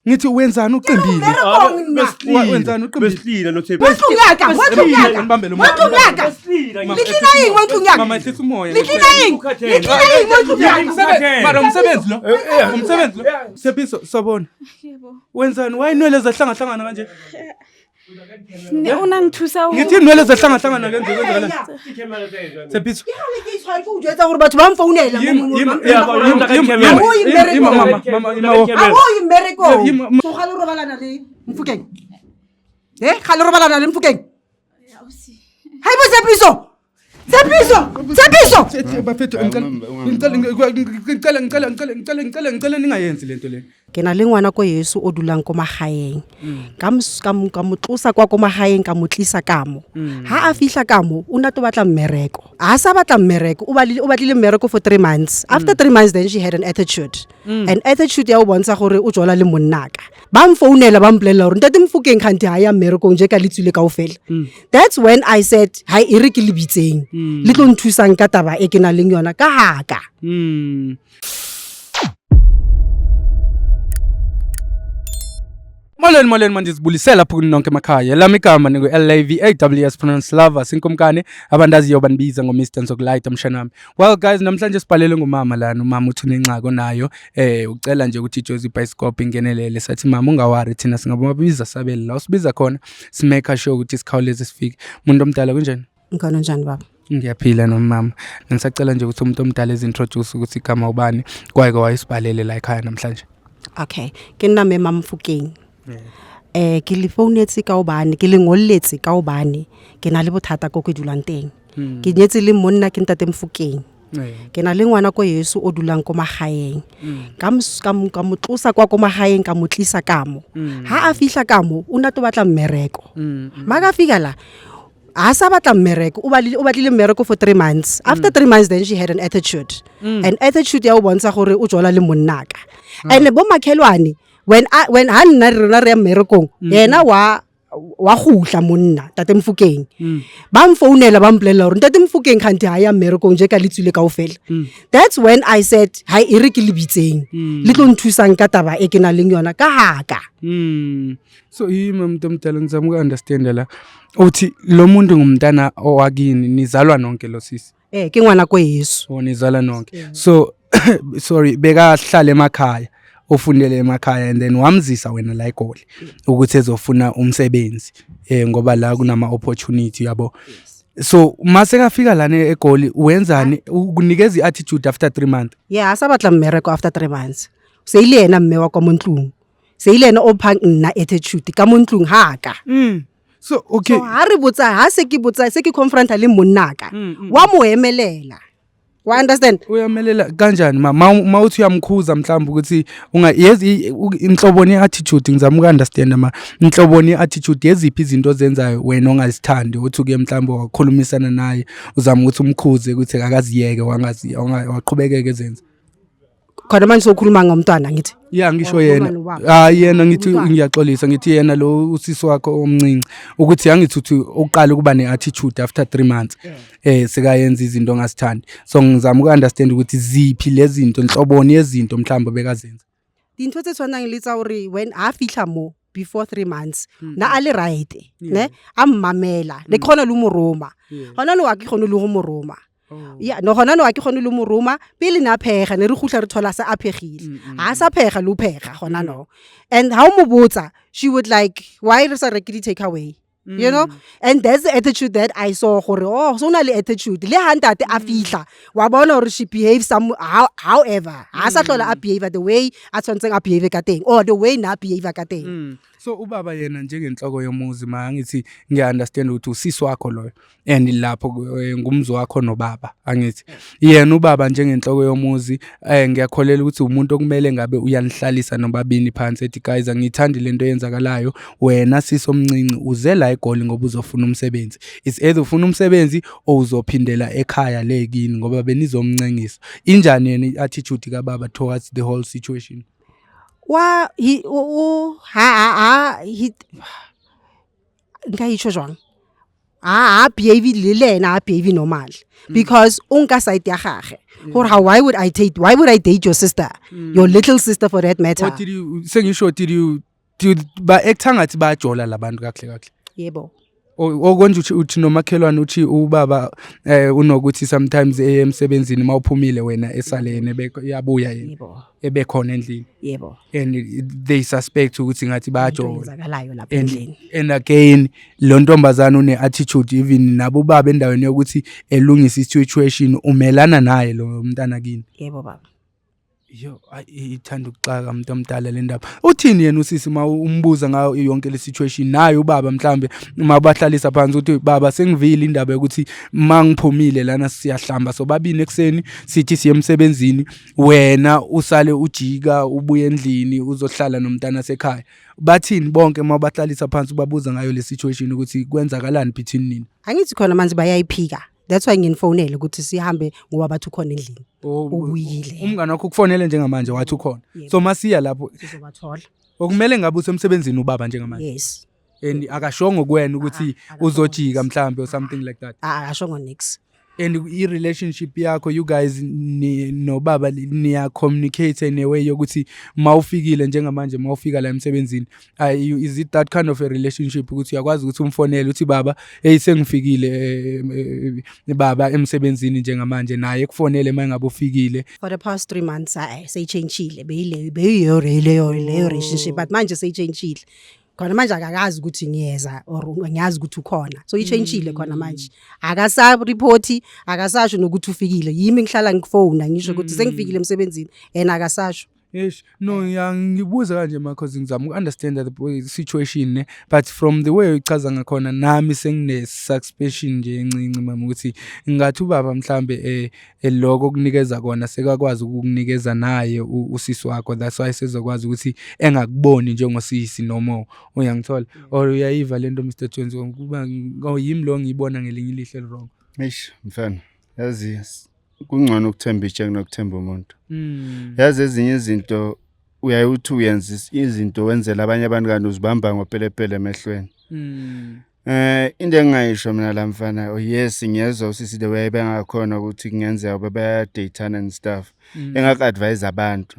Ngithi wenzani uqimbile? Wenzani uqimbile? Besilila noThembi. Wenhlungaka, wenhlungaka. Ngibambele umoya. Wenhlungaka. Besilila. Liklina yini wenhlungaka? Mama ehlisa umoya. Liklina yini? Liklina yini wenhlungaka? Mara umsebenzi lo. Umsebenzi lo. Sephiso sabona. Yebo. Wenzani? Why inwele zahlangahlangana kanje? Ne unangithusa u Ngithi inwele zahlangahlangana kenze kwenzakalani? Sephiso. Ke itshware ke o jwetsa gore batho ba mfounela. Mama mama ima. A o ye mmerekong. Yima- So ga le robalana le Mofokeng. Eh, ga le robalana le Mofokeng. Hai bo Tshepiso. Tshepiso. Tshepiso. Bafethu ngicela ngicela ngicela ngicela ngicela ngicela ngicela ningayenzi lento le. Ke na le ngwana ko yeso o dulang ko magaeng. Ka mo tlosa kwa ko magaeng ka mo tlisa ka mo. Ha a fihla ka mo, o na to batla mmereko. Ha sa batla mmereko, o batlile o batlile mmereko for 3 months. After 3 months then she had an attitude. An attitude ya o bontsha gore o jola le monnaka. Ba mfounela ba mpolelela gore ntate Mofokeng kgante ha ya mmerekong je ka le tswile kaofela. That's when I said, "Hai e re ke le bitseng. Le tlo nthusang ka taba e ke nang le yona ka haka." Molweni molweni manje sibulisela lapho kuni nonke emakhaya. Lami igama ningu LAVAWS pronounce lover sinkumkane abandaziyo banibiza ngo Mr Nzokulight mshanami. Well guys namhlanje sibhalele ngumama lana umama uthi unengxaki onayo ucela nje ukuthi iJozi Bioscope ingenelele sathi mama ungawari thina singababiza sabele la usibiza khona simake sure ukuthi sikhawuleze sifike. Umuntu omdala kunjani? Ngikhona njani baba? Ngiyaphila nomama. Ngisacela nje ukuthi umuntu omdala ezintroduce ukuthi igama ubani kwaye wayesibhalele la ekhaya namhlanje. Okay, ke nna mme Mamofokeng. Ke le founetse ka hobane ke le ngolletse ka hobane ke na le bothata ko ke dulang teng. Ke nyetse le monna ke ntate Mofokeng. Ke na le ngwana ko yeso o dulang ko magaeng. Ka mo tlosa kwa ko magaeng ka mo tlisa ka mo. Ha a fihla ka mo, o na to batla mmereko. Maka fika la, ha sa batla mmereko, o batlile mmereko for 3 months. After 3 months then she had an attitude. An attitude ya o bontsha gore o jola le monnaka. And bo makhelwane when ha nna rena re ya mmerekong, yena wa gutla monna ntate Mofokeng. Ba mfounela ba mpolelela gore ntate Mofokeng kgante ha ya mmerekong je ka le tswile kaofela. That's when I said, "Hai e re ke le bitseng. Le tlo nthusang ka taba e ke nang le yona ka haka." So yimi umuntu omdala ngizama uku-understand la. Uthi lo muntu ngumntana owakini nizalwa nonke lo sisi. Ke ngwana ko yeso. Oh nizalwa nonke. So sorry bekahlala emakhaya. Ofundele emakhaya and then wamzisa wena la eGoli ukuthi ezofuna umsebenzi ngoba la kunama opportunity yabo. So mase kafika lana eGoli wenzani ukunikeza iattitude after 3 months? Yeah, asa batla mmereko after 3 months. Se ile yena mme wa kwa montlung. Se ile yena o phang nna attitude ka montlung haka. So okay. So ha re botsa ha se ke botsa se ke confronta le monnaka. Wa mo emelela. Wa understand? Uyamelela kanjani ma uthi uyamkhuza mhlawumbe ukuthi unga yezi inhloboni attitude ngizama ukunderstand ma inhloboni attitude yeziphi izinto ozenzayo wena ongazithandi uthi kuye mhlawumbe wakhulumisana naye uzama ukuthi umkhuze ukuthi akaziyeke wangazi waqhubekeke ezenza. Khona manje sokhuluma ngomntwana ngithi. Yeah ngisho yena. Hayi yena ngithi ngiyaxolisa ngithi yena lo usisi wakho omncinci ukuthi angithi uthi uqala ukuba neattitude after 3 months sekayenza izinto ongasithandi. So ngizama ukunderstand ukuthi ziphi lezi zinto inhloboni yezinto mhlawumbe bekazenza. Dintho tse tshwanang le tsa hore when a fihla mo before 3 months na a le right ne a mmamela le khona le mo roma hona no wa ke khone le go mo roma. Ya no hona no wa ke khone le mo roma pele na phega ne re gutla re thola sa a phegile ha sa phega le phega hona no and how mo botsa she would like why re sa reke di take away you know and that's the attitude that I saw gore oh so na le attitude le ha ntate a fihla wa bona hore she behaves some however ha sa hlola a behave the way a tshwantseng a behave ka teng or the way na behave ka teng. So ubaba yena njengenhloko yomuzi ma ngithi ngiya understand ukuthi usisi wakho loyo and lapho ngumzi wakho nobaba angithi yena ubaba njengenhloko yomuzi ngiyakholela ukuthi umuntu okumele ngabe uyanihlalisa nobabini phansi ethi guys angithandi lento eyenzakalayo wena sisi omncinci uze la eGoli ngoba uzofuna umsebenzi it's either ufuna umsebenzi or uzophindela ekhaya le kini ngoba benizomncengisa. Injani yena i-attitude kababa towards the whole situation? Wa he o ha ha he nka itsho jwang? A behave le le ena a behave normal because o nka side ya gage gore how, why would I date your sister, your little sister for that matter? What did you, sengisho, did you did ba acta ngathi bayajola labantu kahle kahle? Yebo. Okonje uthi nomakhelwane uthi ubaba unokuthi sometimes eye emsebenzini, mawuphumile wena esale yena, yabuya yena ebekhona endlini? Yebo. And they suspect ukuthi ngathi Into bayajola. Eyenzakalayo lapha And, endlini. And again lo ntombazana une attitude, even nabo baba endaweni yokuthi elungise i-situation umelana naye lo mntana kini. Yebo, baba. Yo, ayi, ithanda ukuxaka, umuntu omdala, le ndaba. Uthini yena usisi uma umbuza ngayo yonke le situation naye ubaba? Mhlambe uma bahlalisa phansi uthi, "Baba, sengivile indaba yokuthi mangiphumile lana siyahlamba sobabini ekuseni, sithi siye emsebenzini, wena usale ujika ubuye endlini uzohlala nomntana sekhaya." Bathini bonke uma bahlalisa phansi ubabuza ngayo le situation ukuthi kwenzakalani between nina? Angithi khona manje bayayiphika, that's why nginifonele ukuthi sihambe ngoba bathi ukhona endlini, ubuyile. Umngane wakho ukufonele njengamanje wathi ukhona? Yebo. So masiya lapho Sizobathola. Okumele ngabe usemsebenzini ubaba njengamanje? Yes. And akashongo kuwena ukuthi Akashongo uzojika niks. mhlambe or something like that? Ah, akashongo nix. And i-relationship yakho, you guys, nobaba niya communicate in a way yokuthi mawufikile njengamanje, mawufika la emsebenzini, is it that kind of a relationship ukuthi uyakwazi ukuthi umfonele uthi, "Baba, hey, sengifikile, baba, emsebenzini njengamanje," naye ekufonele uma ngabe ufikile? For the past 3 months, hayi, seyitshentshile. Beyile beyiyo leyo relationship, but manje seyitshentshile. Khona manje akakazi ukuthi ngiyeza or ngiyazi ukuthi ukhona, so itshentshile. Khona manje akasaripoti, akasasho nokuthi ufikile. Yimi ngihlala ngifona ngisho ukuthi sengifikile emsebenzini and akasasho. Yes, no, ya, ngibuza kanje ma cause ngizama uku-understand the situation ne, but from the way uyichaza ngakhona nami sengine suspicion nje encinci, mama, ukuthi ngathi ubaba mhlambe lokho kunikeza kona sekakwazi ukukunikeza naye usisi wakho. That's why sezokwazi ukuthi engakuboni njengosisi noma uyangithola or uyayiva lento, Mr Jones, kuba yimi lo ngiyibona ngelinye ilihlo eli-wrong. Eish mfana, yazi kungcono ukuthemba itshe kunokuthemba umuntu. Yazi ezinye izinto uyaye uthi uyenza izinto wenzela abanye abantu kanti uzibamba ngopelepele emehlweni. Into engingayisho mina la mfana, oh yes, ngiyezwa usisi the way bengakhona ukuthi kungenzeka bebaya-date-ana and stuff. Engaku-advise abantu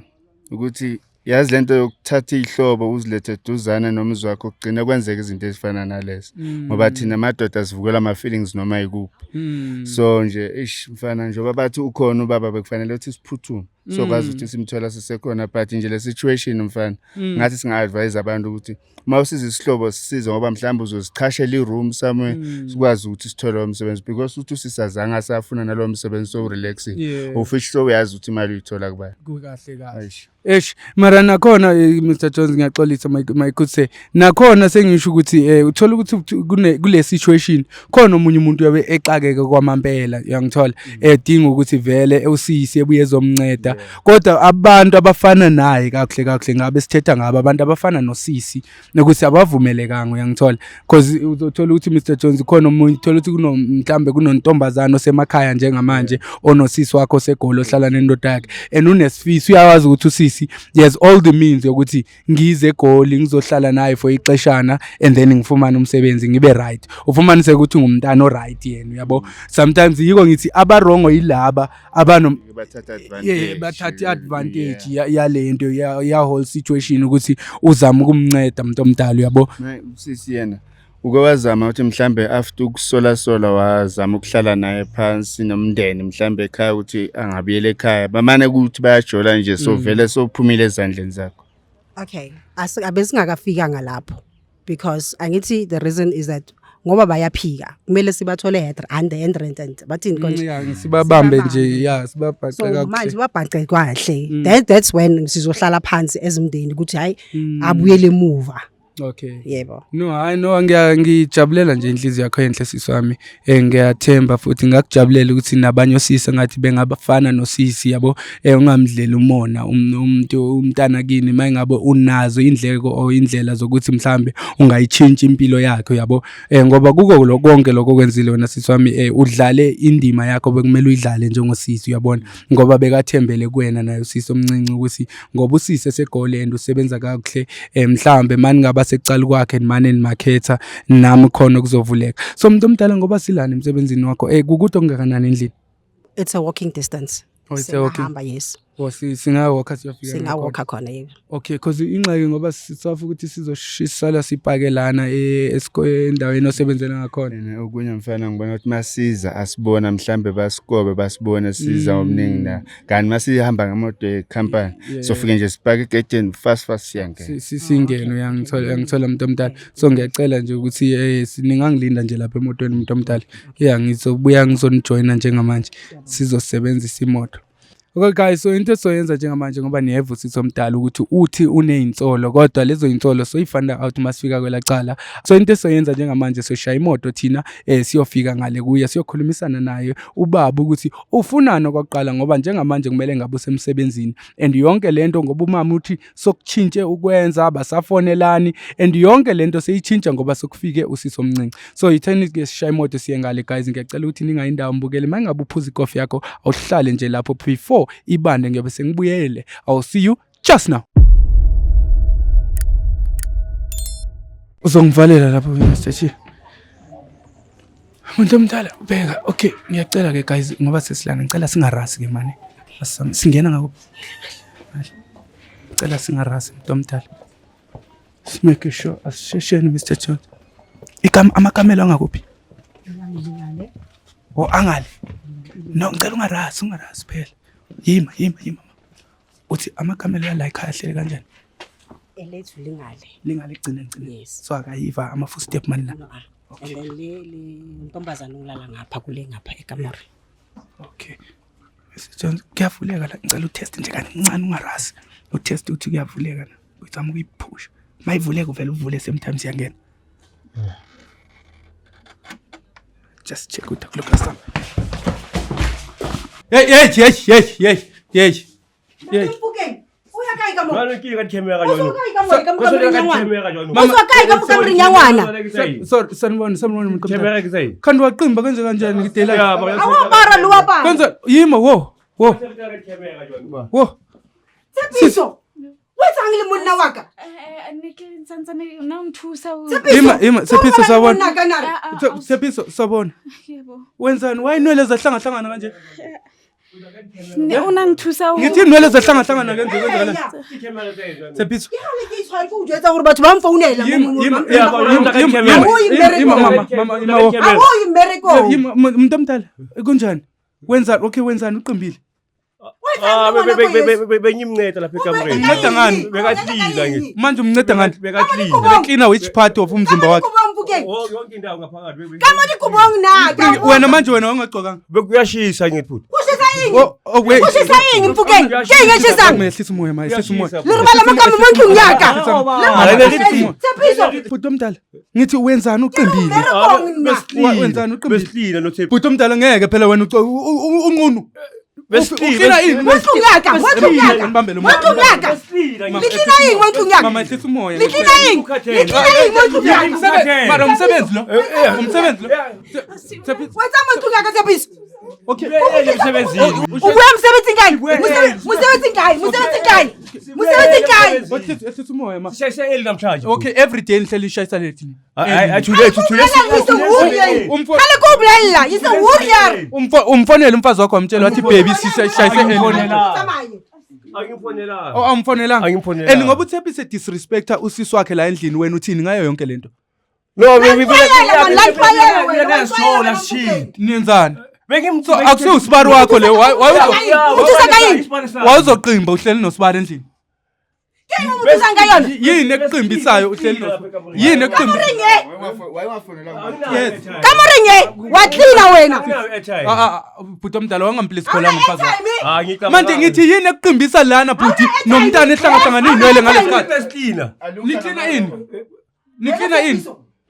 ukuthi yazi lento yokuthatha iy'hlobo uzilethe eduzane nomzi wakho kugcine kwenzeka izinto ezifana nalezo. Ngoba thina madoda sivukela ama-feelings noma yikuphi. So nje ish mfana, njengoba bathi ukhona ubaba, bekufanele ukuthi siphuthume sokwazi ukuthi simthola sisekhona, but nje le situation mfana, ngathi singa-advise abantu ukuthi uma usiza isihlobo sisize ngoba mhlawumbe uzozichashela i-room somewhere, sikwazi ukuthi sithole lowo msebenzi, because uthi usisazange asafuna nalowo msebenzi, so-relaxing, of which sowuyazi ukuthi imali uyithola kubani. Kukahle kahle. Eish. Eish, mara nakhona, Mr Jones, ngiyaxolisa, my good sir, nakhona sengisho ukuthi uthola ukuthi kule situation khona omunye umuntu uyabe exakeke kwamampela, uyangithola, edinga ukuthi vele usisi ebuye ezomnceda, kodwa abantu abafana naye kakuhle kakuhle ngabe sithetha ngabo abantu abafana nosisi nokuthi abavumelekanga, uyangithola, because uzothola ukuthi, Mr Jones, khona omunye uthola ukuthi kuno mhlambe kunontombazana osemakhaya njengamanje onosisi wakho osegoli ohlala nendoda yakhe and unesifiso, uyawazi ukuthi usisi he has all the means yokuthi ngize egoli ngizohlala naye for ixeshana and then ngifumane umsebenzi ngibe right. Ufumanise ukuthi ngumntana o-right yena, uyabo. Sometimes yiko ngithi aba-wrong yilaba abano Bathatha yeah advantage. Bathatha i-advantage yalento ya whole situation ukuthi uzama ukumnceda umuntu omdala, uyabo. Usisi yena uke wazama ukuthi mhlambe after ukusola sola wazama ukuhlala naye phansi nomndeni mhlambe ekhaya ukuthi angabuyela ekhaya, bamane ukuthi bayajola nje, so vele sophumile ezandleni zakho? Okay, abesingakafika ngalapho because angithi the reason is that ngoba bayaphika kumele sibathole head and and and bathini konje? Yeah, sibabambe nje. Sibabambe. Ya, sibabhaqe So kakuhle. manje babhaqe kahle, that's when sizohlala phansi ezimndeni ukuthi hayi, abuyele emuva. Yebo. No, hayi, no, ngijabulela nje inhliziyo yakho enhle, sisi wami. Ngiyathemba futhi ngakujabulela ukuthi nabanye osisi ngathi bengabafana nosisi, yabo. Ungamdleli umona umuntu umntana kini mayingabe unazo indleko or indlela zokuthi mhlambe ungayitshintsha impilo yakhe, yabo. Ngoba kuko lo konke lokho okwenzile wena, sisi wami, udlale indima yakho bekumele uyidlale njengosisi, uyabona. Ngoba bekathembele kuwena naye usisi omncinci ukuthi ngoba usisi esegoli and usebenza kakuhle, mhlambe maningaba sekucala kwakhe nimane nimakhetha nami khona kuzovuleka. So umuntu omdala, ngoba silana emsebenzini wakho, kukude okungakanani endlini? It's a walking distance. Oh, it's a walking- Singahamba, yes. Oh, singawalka siyofika ngakhona. Singawalka khona, yebo. Okay, cause ingxaki ngoba sisafa ukuthi sizoshisala sipake lana endaweni osebenzela ngakhona. Mina okunye mfana, ngibona ukuthi masiza asibona, mhlambe basikobe basibone siza ngobuningi la, kanti masihamba ngemoto yekhampani sofike nje sipake egedeni, fast fast siyangena. Singene, uyangithola, uyangithola muntu omdala. So ngiyacela nje ukuthi ningangilinda nje lapha emotweni, muntu omdala. Yeah, ngizobuya ngizonijoyina njengamanje, sizosebenzisa imoto. Okay guys, so into esizoyenza njengamanje, ngoba niyeva usisi omdala ukuthi uthi uney'nsolo, kodwa lezo y'nsolo soyi-find out masifika kwelacala. So into esizoyenza njengamanje, soshaya imoto thina, siyofika ngale kuye, siyokhulumisana naye ubaba ukuthi ufunani okokuqala, ngoba njengamanje kumele ngabe usemsebenzini and yonke lento, ngoba umama uthi sokutshintshe ukwenza abasafonelani and yonke lento seyitshintsha ngoba sokufike usisi omncinci. So itheni ke sishaya imoto siye ngale. Guys, ngiyacela ukuthi ningayi indawo, mbukele. Uma ngabe uphuza ikofi yakho, awuhlale nje lapho before ibande, ngiyobe sengibuyele. I'll see you just now. Uzongivalela lapho, Mr. Chi, muntu omdala, bheka. Okay, ngiyacela ke guys, ngoba sesilana, ngicela singarasi ke mane. Singena ngakuphi? Ngicela singarasi, muntu omdala, simake sure asishesheni. Mr Jones, igama amakamelo angakuphi? Oh, angale. No, ngicela ungarasi, ungarasi phela. Yima, yima, yima. Uthi amakamelo ala ekhaya ahlele kanjani? Elethu lingale. Lingale gcine gcine? Yes. So akayiva ama-footstep mani la? No, ah. And then le ntombazana ulala ngapha kule ngapha ekamore. Okay. Mr Jones, kuyavuleka la? Ngicela utest nje kancane, ungarasi, utest ukuthi kuyavuleka na, uzama ukuyiphusha. Mayivuleka uvele uvule same time, siyangena. Just check ukuthi akulo customer. Hey, hey, hey, hey, hey, hey, hey. Mfukeng, o ya kae ka mo? Jwale ke ka di-camera O jwalo. tswa kae ka mo ka mo kamoreng ya ngwana? Mama- O tswa kae ka mo kamoreng ya ngwana? Sorry, sanibona, sanibona, muntu omdala. Camera ke tsa eng? Kanti waqimba, kwenze kanjani ngidela? Ya, ba- A o apara le o apara. Kwenze yima, wo wo wo. Tshepiso. O etsang le monna wa ka? Ne ke santsane na o nthusa o Tshepiso. Ima, ima, Tshepiso, O robala le sawubona. monna ka nare. Ah, ah, ah, Tshepiso, sawubona. Yebo. Wenzani? Wayinwele zahlangahlangana kanje? Ne o na nthusa o Ngithi inwele zahlangahlangana, kenze kwenzakalani? Eya. Tshepiso. Ke gale ke itshware ke o jwetsa gore batho ba mfounela mo- Yima, mo- yima, mo- yima, mo- yima, yima, yima, Awuyi yima, mmerekong. yima, mama, mama, yima, wo. Awuyi mmerekong. Yima, muntu omdala, kunjani? Wenzani? Okay, wenzani uqimbile? O etsang le ngwana ko yeso? Bengimnceda lapha ekamereni. Unceda ngani? Bekaklina ngithi. Manje umnceda ngani? Bekaklina. Beklina which part of umzimba wakhe? Mfukeng. Oh, yonke indawo ngaphakathi. Ka mo dikobong na? Ka mo- Wena manje, wena ungagqokanga. Bekuyashisa ngithi futhi. Go shisa eng? Oh, oh, wait. Go shisa eng, Mfukeng? Ke eng e shisang? Yehlisa umoya, ma, yehlisa umoya. Le robala mo ka mo ntlong ya ka. Yehlisa umoya. Tshepiso. Bhuti omdala, ngithi wenzani uqimbile? Mmerekong nna. Wenzani uqimbile? Besiklina noThephu. Bhuti omdala, ngeke phela wena unqunu. Uklina ini? Mo ntlong ya ka, mo ntlong ya ka. Ngibambele Mo umoya. ntlong ya ka. Le tlina eng mo ntlong ya ka? Mama, yehlisa umoya. Le tlina eng? Le tlina eng mo ntlong ya ka? Mara umsebenzi lo. Umsebenzi lo. Tshepiso. O etsang mo ntlong ya ka, Tshepiso? Okay. Emsebenzini. O bua mosebetsing kae? Mosebetsing kae? Mosebetsing kae? Mosebetsing kae? Yehlisa umoya, ma. Sishayisa eli namhlanje. Okay, every day nihleli ishayisa lethi. Hayi, athule thule. Bolella, ke se warrior. Kgale ke o bolella, ke se warrior. Umfonele umfazi wakho, wamtshela wathi baby, sishayise early. Tsamaye. Angimfonelanga. Oh, awumfonelanga. Angimfonelanga. And ngoba uThepise disrespecta usisi wakhe la endlini, wena uthini ngayo yonke lento? No, La tlwaela, man, la tlwaela wena, wa tlwaela, Sishilo. Niyenzani? Bengim So akusiwo usibari wakho le. O thusa ka eng? Wawuzoqimba uhleli nosibari endlini. Ke eng o mo thusang ka yona? Yini ekuqimbisayo uhleli nosibari? Yini ekuqimbi? Yes. Ka moreng e wa tlina wena. Ah, ah, ah, bhuti omdala, wangamplisi khola ngomfazi wakho. Ah, Manje ngithi yini ekuqimbisa lana, bhuti, nomntana ehlangahlangana iy'nwele ngalesikhathi? Besiklina. Niklina ini? Niklina ini?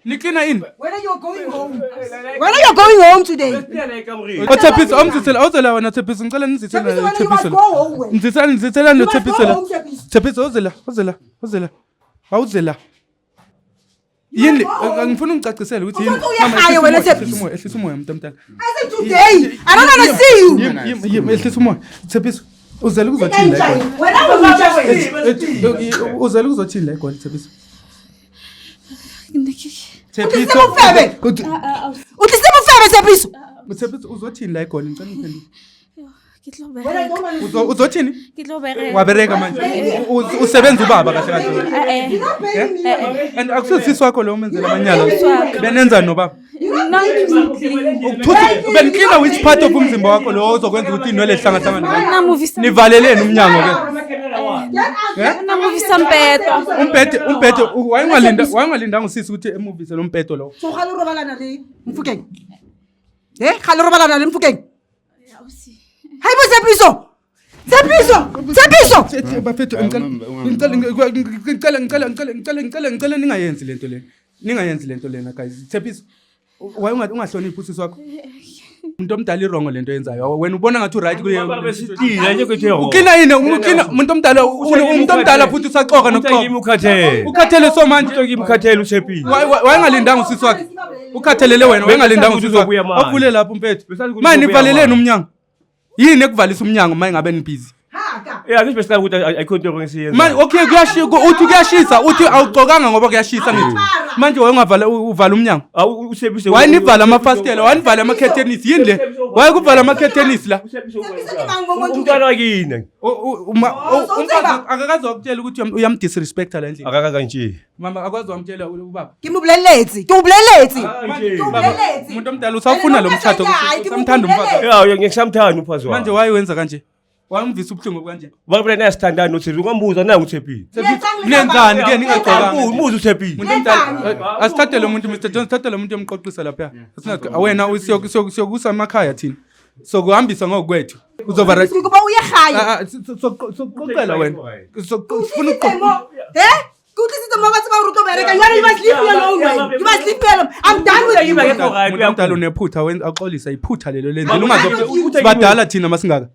Niklina ini? Wena, you're going home. Wena, you're going home today. Besiklina ekamereni. Otshepiso, awumzithela, awuzela wena Tshepiso, ngicela nizithele. Tshepiso, wena, you must Tshepiso. go home wena. Nizithelani, nizithelani You must noTshepiso go la. home, Tshepiso. Tshepiso, awuzela, awuzela, awuzela. Awuzela. Yini ngifuna ungicacisele ukuthi yini? Uzothi uye Mama, ekhaya ehlisa wena, umoya, Tshepiso. ehlisa umoya, ehlisa umoya, mntu omdala. I said today. I don't wanna see you. Yimi, ehlisa umoya. Tshepiso, uzele kuzothini la egoli? Wena o ntja wena. Uzele kuzothini la egoli, Tshepiso? O tlisitse bofebe. O tlisitse bofebe, Tshepiso. Tshepiso, uzothini la eGoli? Ngicela ungiphendule. Ke tlo bereka. Uzothini? Ke tlo bereka. Wabereka manje. Usebenza ubaba kahle kahle. Eh. Eh? And akusisi wakho lo umenzela amanyala. Usisi. Benenzani nobaba? Nna nthusa clean. Ukuthutha beniklina which part of umzimba wakho lo ozokwenza ukuthi inwele zihlangahlangane? Nna movisa. Nivaleleni umnyango ke. Nna movisa mpeto. Umbhede wayengalindanga usisi ukuthi emuvise lo mbhedo lo. So ga le robalana le Mofokeng? Eh, ga le robalana le Mofokeng? Hai bo, Tshepiso. Tshepiso. Tshepiso. Bafethu, ngicela ngicela ngicela ngicela ngicela ngicela ngicela ningayenzi lento lena. Ningayenzi lento lena, guys. Tshepiso, why ungahloniphi usisi wakho? Umuntu omdala, i-wrong lento yenzayo. Wena ubona ngathi u-right kuye. Besitile nje kuthi. Uklina yini? Uklina umuntu omdala, umuntu omdala futhi usaxoka nokuxoka. Kimi ukhathele. Ukhathele so manje. Uthi kimi ukhathele uShepile. Wayengalindanga usisi wakhe. Ukhathelele wena, wayengalindanga usisi wakhe. Uzobuya manje. Avule lapho mfethu. Besazi ukuthi Manje uzobuya nivaleleni manje. umnyango. Yini ekuvalisa umnyango uma ngabe nibhizi? Eh, angisho besiqala ukuthi ayikho into engisiyenza. Manje okay, kuyashisa, uthi kuyashisa, uthi awugqokanga ngoba kuyashisa ngithi. Manje wayengavala uvala umnyango. Awu, uShepile. Wayenivala amafastela, wanivala ama-curtains, yini le? Wayekuvala ama-curtains la. Umntwana wakini. Umfazi akakazi wakutshela ukuthi uyamdisrespecta la endlini. Akakanje. Mama akwazi wamtshela ubaba. Ke mo boleletse. Ke o boleletse. Akakanje. Boleletse. Umuntu omdala, usawufuna lo mtshato? Hayi, ke mo Usamthanda umfazi wakho? Ya, ngisamthanda umfazi wami. Manje waye wenza kanje? Wayumvisa ubuhlungu kanje? Baba nasithandana noThepile, ungambuza na uThepile. Nenzani ke ningagqokanga? Umuza uThepile. Umuntu omdala, asithathe lo muntu, Mr Jones, thathe lo muntu yomqoqisa lapha. Wena siyokusa emakhaya thina. Sokuhambisa ngokwethu. Uzoba right. Ke kopa o ye gae. Ah, ah, sokuqoqela wena. Sifuna ukuqoqa. Eh? Ke utlwisitse mo ba tseba hore o tlo bereka. Jwale you must leave me alone, wena. You must leave me alone. I'm done with you. Umuntu omdala, unephutha wenza, axolisa iphutha lelo lenzile. Ungazo thina masingaka.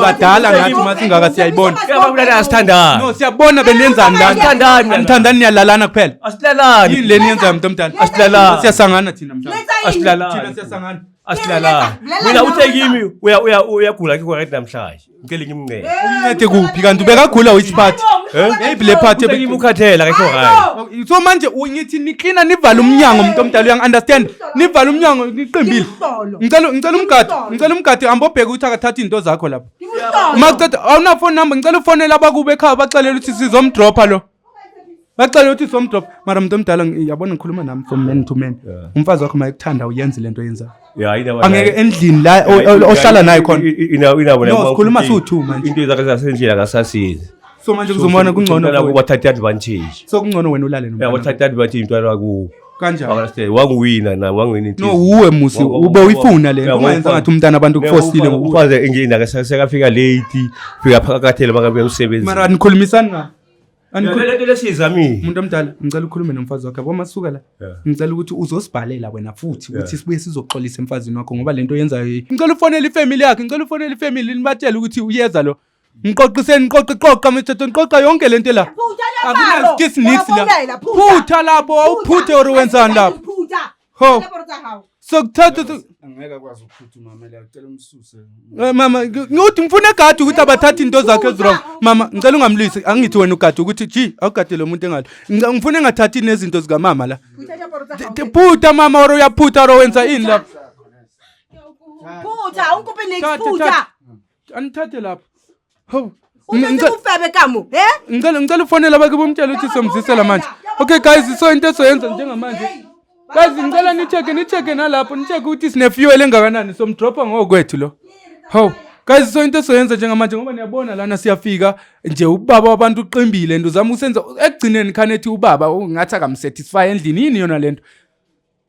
Badala ngathi masingaka, siyayibona. Ya, baba nasithandana. No, siyabona benenzani la. Asithandani. Anithandani, niyalalana kuphela. Asilalani. Yini le niyenzayo, muntu omdala? Asilalani. Siyasangana thina mhlawumbe. Thina Asilalani. siyasangana. Asilalani. Mina uthe kimi uya uya uyagula ke right namhlanje. Ngicela ngimncede. Uncede kuphi kanti? Ubekagula which part? Eh? Yeyiphi le part? Uthe kimi ukhathela, akekho right. So manje ngithi niklina nivala umnyango, umuntu omdala, uyang-understand? Nivala umnyango niqimbile. Ngicela umgadi, ngicela umgadi ambobheka ukuthi akathatha izinto zakho lapho. Uma kuceda awuna phone number, ngicela ufonele abakubo ekhaya, baxelele ukuthi sizomdropha lo. Baxelele ukuthi sizomdropha. Mara muntu omdala, yabona, ngikhuluma nami from man to man. Umfazi wakho mayekuthanda uyenze lento oyenzayo. Ya, indaba. Angeke endlini la ohlala naye khona. Ina No, sikhuluma siwu-two manje. Into zakhe zasendlela akasasizi. So manje kuzomona kungcono kuwe. Wathatha advantage. So kungcono wena ulale Ya, nomntana. wathatha advantage umntwana wakubo. Kanjani? Understand? Wangiwina na wangiwina. No, uwe musi ube uyifuna le nto, ungayenza ngathi umntana abantu kufosile. Umfazi engina ke sekafika late, fika phakathele bakabuya emsebenzini. Mara nikhulumisani nga? Le nto lesiyizamile. Umuntu omdala, ngicela ukhulume nomfazi wakho yabo masuka la. Ngicela ukuthi uzosibhalela wena futhi ukuthi sibuye sizoxolisa emfazini wakho ngoba lento oyenzayo, ngicela ufonele ifamily yakhe, ngicela ufonele ifamily nibatshele ukuthi uyeza lo. Ngiqoqiseni, ngiqoqe, qoqa mithetho, ngiqoqa yonke lento la. Akunaskis nix la. Phutha lapho, awuphuthe or wenzani lapho? Ho. Sokuthatha Angeke akwazi ukuphutha umama la, ucela umsuse. Mama, ngithi ngifuna egadi ukuthi abathathe into zakhe ezi-wrong. Mama, ngicela ungamlwisi. Angithi wena ugade ukuthi ji awugade lo muntu engalo. Ngifuna engathathi nezinto zikamama la. Phutha mama, or uyaphutha or wenza ini lapho? Phutha, o nkope next. Thatha, Phutha. thatha. Anithathe lapho. Hawu. O tletse bofebe ka mo. Eh? Ngicela ufonele abake bomtshela ukuthi somzisela manje. Okay guys, so into esoyenza njengamanje. Guys, ngicela ni-check nalapho, ni-check ukuthi sine fuel engakanani, somdropha ngokwethu lo. Hawu. Guys, so into esoyenza njengamanje, ngoba niyabona lana siyafika nje, ubaba wabantu uqimbile and uzama usenza ekugcineni khanethi ubaba ungathi akamsatisfy endlini. Yini yona lento?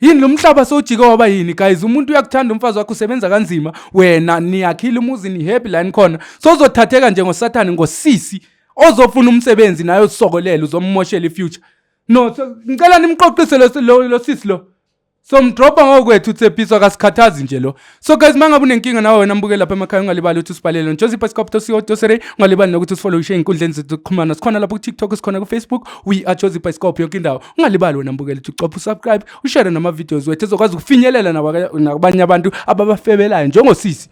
Yini lo mhlaba sowujike waba yini, guys? Umuntu uyakuthanda umfazi wakho, usebenza kanzima, wena niyakhile umuzi, ni-happy la nikhona, sozothatheka nje ngosathane ngosisi ozofuna umsebenzi naye ozisokolela, uzommoshela i-future. No, so, ngicela nimqoqise lo sisi lo. Somdropha ngokwethu uTshepiso, akasikhathazi nje lo. So guys, mangabe unenkinga nawe wena mbukeli lapha emakhaya, ungalibali ukuthi usibhalele Joseph Bioscope co Ungalibali nokuthi usifollowishe ey'nkundleni zethu zokuxhumana. Sikhona lapho ku-TikTok, sikhona ku-Facebook, we are Joseph Bioscope yonke indawo. Ungalibali wena mbukeli ukuthi ucophe usubscribe, ushare nama-videos wethu ezokwazi ukufinyelela nakubanye abantu ababafebelayo njengosisi.